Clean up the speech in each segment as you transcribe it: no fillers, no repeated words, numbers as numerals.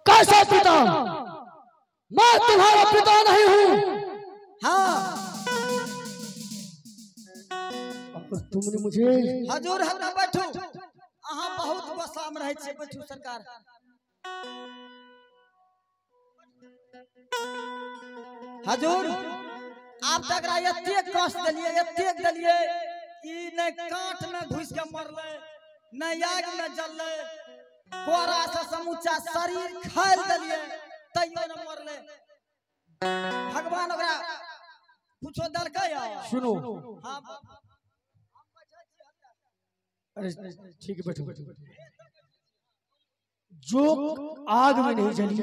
कैसा पिता? मैं तुम्हारा पिता नहीं हूँ। हाँ। और तुमने मुझे हजूर हम ना बैठू, अहाँ बहुत गुस्सा में रहै छियै, बैठू सरकार। हजूर आप तक एतेक कष्ट देलियै, एतेक देलियै, ई नहि कांट में घुसि के मरलै, नहि आगि में जललै, कोरा से समूचा शरीर खाइल देलियै तैयो नहि मरलै। भगवान ओकरा कुछो देलकै? सुनो। हाँ। अरे ठीक है बैठो। जो आग में नहीं जली,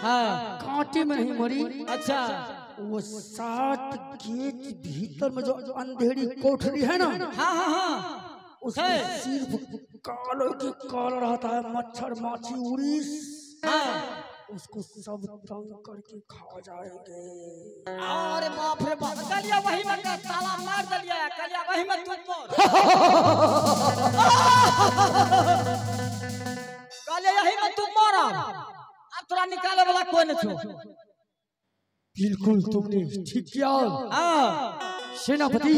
हाँ, कांटे में नहीं मरी, अच्छा, वो 7 गेट भीतर में जो अंधेरी कोठरी है ना, हाँ हाँ हाँ, उसमें सिर्फ कालो की काल रहता है, मच्छर माछी उड़ी, हाँ, उसको सब तंग करके खा जाएंगे। अरे बाप रे बाप, कलिया वही में ताला मार दिया, कलिया वही में तू मोर, कलिया यही में तू मोर, अब तोरा निकाले वाला कोई नहीं छो। बिल्कुल तुमने ठीक किया। हाँ। सेनापति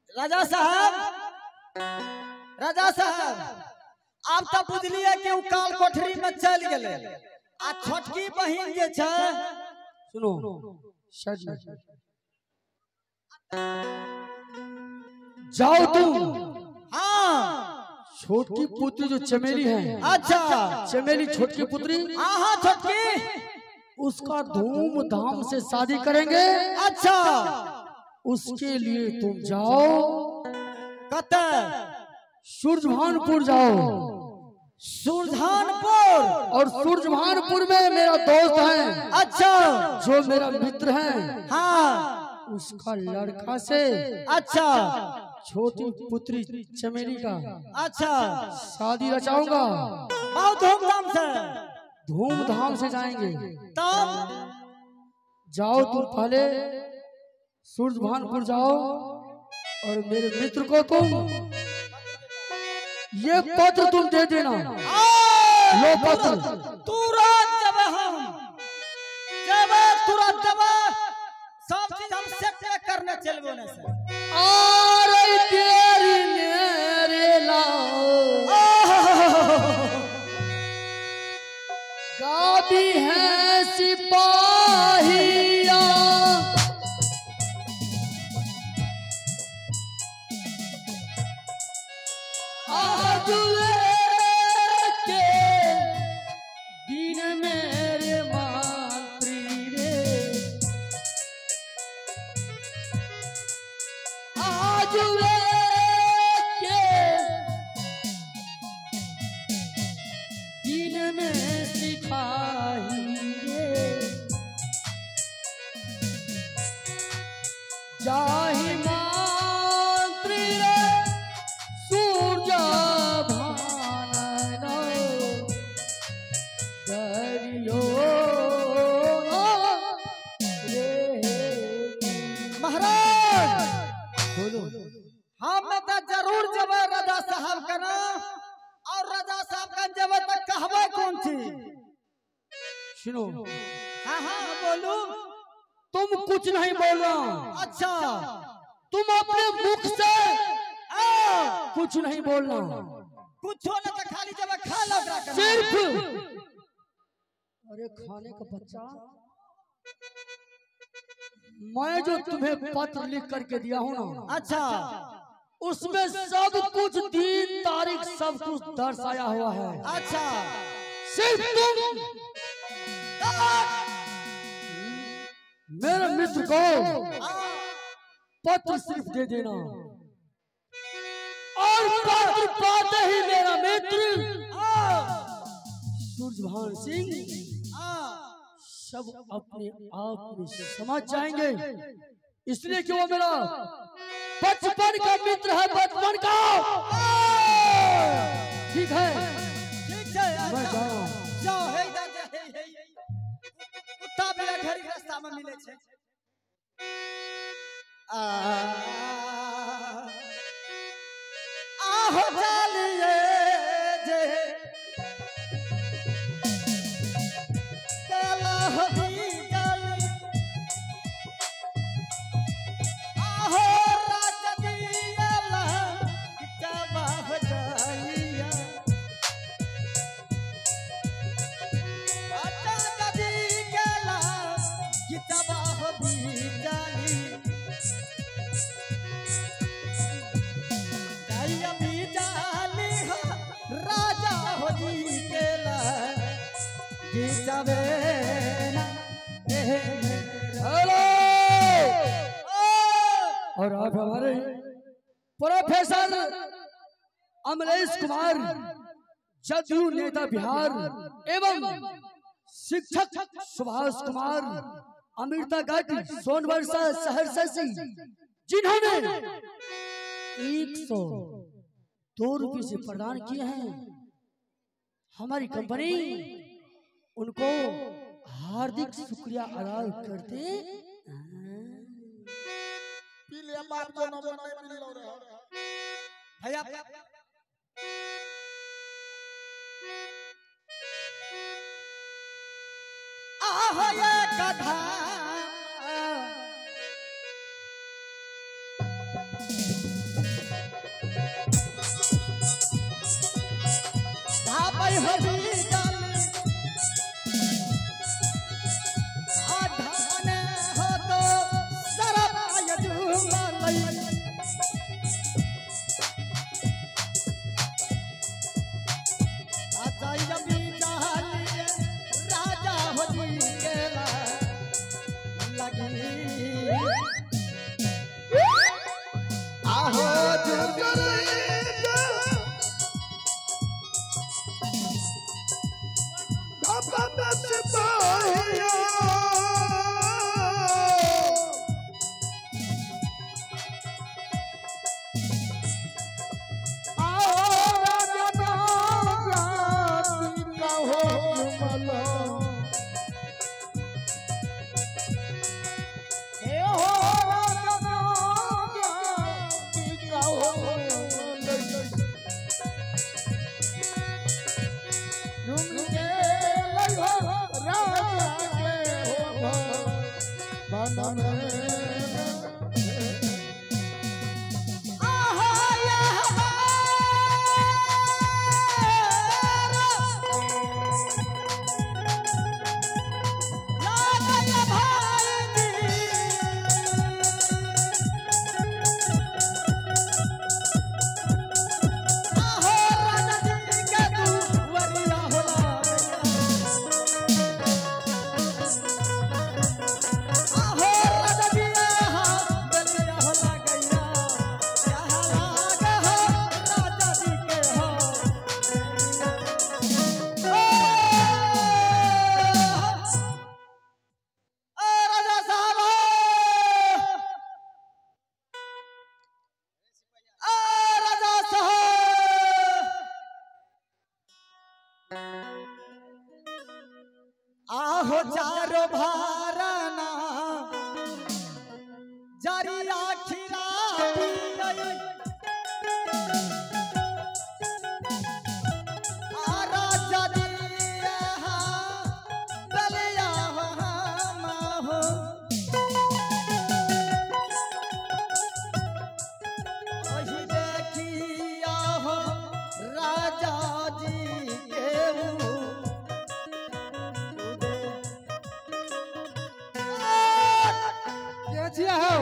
राजा साहब, राजा साहब आप तो बुझलिए कि उ काल कोठरी में चल गए, आ छोटकी बहिन जे छै। सुनो, जाओ तुम। हाँ। छोटकी पुत्री जो चमेली है, अच्छा, चमेली छोटकी पुत्री, हाँ हाँ छोटकी, उसका धूमधाम से शादी करेंगे। अच्छा। उसके लिए तुम जाओ कत? सूरजभानपुर जाओ। सूरजभानपुर? और सूरजभानपुर में मेरा दोस्त है, अच्छा, जो मेरा मित्र है, हाँ, उसका लड़का से, अच्छा, छोटी पुत्री चमेली का, अच्छा, शादी रचाऊंगा। बहुत धूमधाम से, धूमधाम से जाएंगे। तब जाओ तुम पहले सूरजभानपुर जाओ और मेरे मित्र को तुम ये पत्र तुम दे देना। लो पत्र। तुरंत जब हम जब तुरंत जब सब चीज हम सेट करने चलबो ने से। अरे तेरी मेरे लाओ गाबी है सिपाहिया, के दिन मेरे मंत्री रे, आज के दिन में सिपाही रे, जाहि मंत्री रे सूरज महाराज। बोलो। हम तो जरूर जब राजा साहब का ना, और राजा साहब का जब तक कहबे कौन थी। सुनो। हाँ हाँ बोलो। तुम कुछ नहीं बोलना। अच्छा। तुम अपने मुख से कुछ नहीं बोलना। कुछ हो ना तो खाली जब खा लो सिर्फ। अरे खाने का बच्चा, मैं जो तुम्हें पत्र लिख करके दिया हूँ ना, अच्छा, उसमें सब कुछ दिन तारीख सब कुछ दर्शाया हुआ है। अच्छा। सिर्फ तुम मेरे मित्र को पत्र सिर्फ दे देना, और पत्र पाते ही मेरा मित्र सूरजभान सिंह सब अपने आप में समझ जाएंगे, इसलिए कि वो मेरा बचपन का मित्र है, बचपन का। ठीक है, ठीक है, मैं जाऊं। जाओ, हे हे हे कुत्ता बिना ढेरी रास्ता में मिले छे। आहो चलिए जे हो बीजली आहो राजा दियाला किचबा हो जाइया राजा दियाला किचबा हो बीजली जाइया बीजली हो राजा हो दियाला गीतवे ना हेलो। और आप हमारे प्रोफेसर अमलेश कुमार जदयू नेता बिहार एवं शिक्षक सुभाष कुमार अमृता घाटी सोनवर्षा सहरसा से, जिन्होंने 102 रुपये से प्रदान किए हैं हमारी कंपनी, उनको हार्दिक शुक्रिया अदा करते हैं। पी लिया बाप जो नंबर नहीं मिल रहा भैया आहो ये गधा धापई हो बीजल आधाने हो तो सरपाय झूमलई आजाइया बीजल राजा हो जीकेला लगी आहो जुगल बाबा सिपाहिया आओ राजा नाम का हो मला ए हो राजा नाम का हो मला झूम के लहो राजा के हो बन में आहो ये हमारा लागल भाई आहो राजा जी के दुवरिया होला आहो राजा जी आहा बलिया होला गैया क्या लाग हो राजा जी के हो ओ राजा साहब हो ओ राजा साहब आहो चारो भारना जरी आखिरा आ राजा दिया बलिया हम हो ओही देखिया हो राजा जी के के छिया हो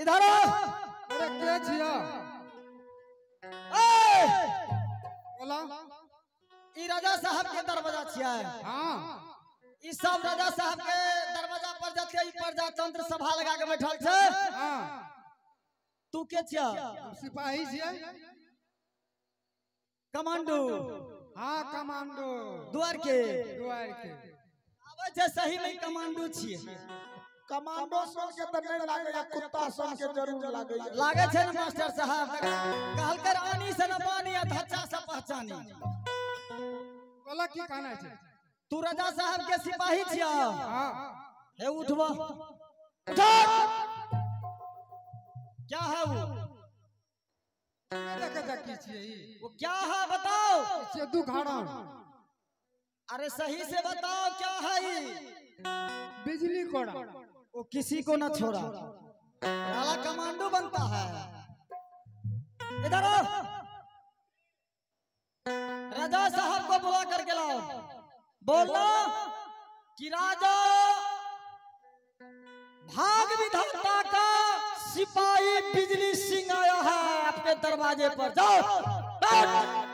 इधर आओ। अरे के छिया ए! बोला ई राजा साहब के दरवाजा छियै। हां ई सब राजा साहब के दरवाजा पर जाते ई प्रजातंत्र सभा लगा के बैठल छै। हां तू के छिया? सिपाही छियै। कमांडो हां कमांडो द्वार के द्वार के आबै छै सही में कमांडो छियै। कमांडो सन के त नहीं लागैया, कुत्ता सन के जरूर लागैया। लागे छै ने मास्टर साहब, कहलकै रानी से न बानी आ धच्चा से पहचानी। बोला की कहना छै? तू राजा साहब के सिपाही छिया? हां। हे उठबा, उठो। क्या है वो? वो क्या है बताओ? दू घड़ा। अरे सही से बताओ क्या है ये? बिजली कोड़ा। वो किसी को ना छोड़ा, लाला कमांडो बनता है। इधर आओ, राजा साहब को बुला करके लाओ। बोलना कि राजा भाग विधाता का सिपाही बिजली सिंह आया है आपके दरवाजे पर। जाओ बैठ।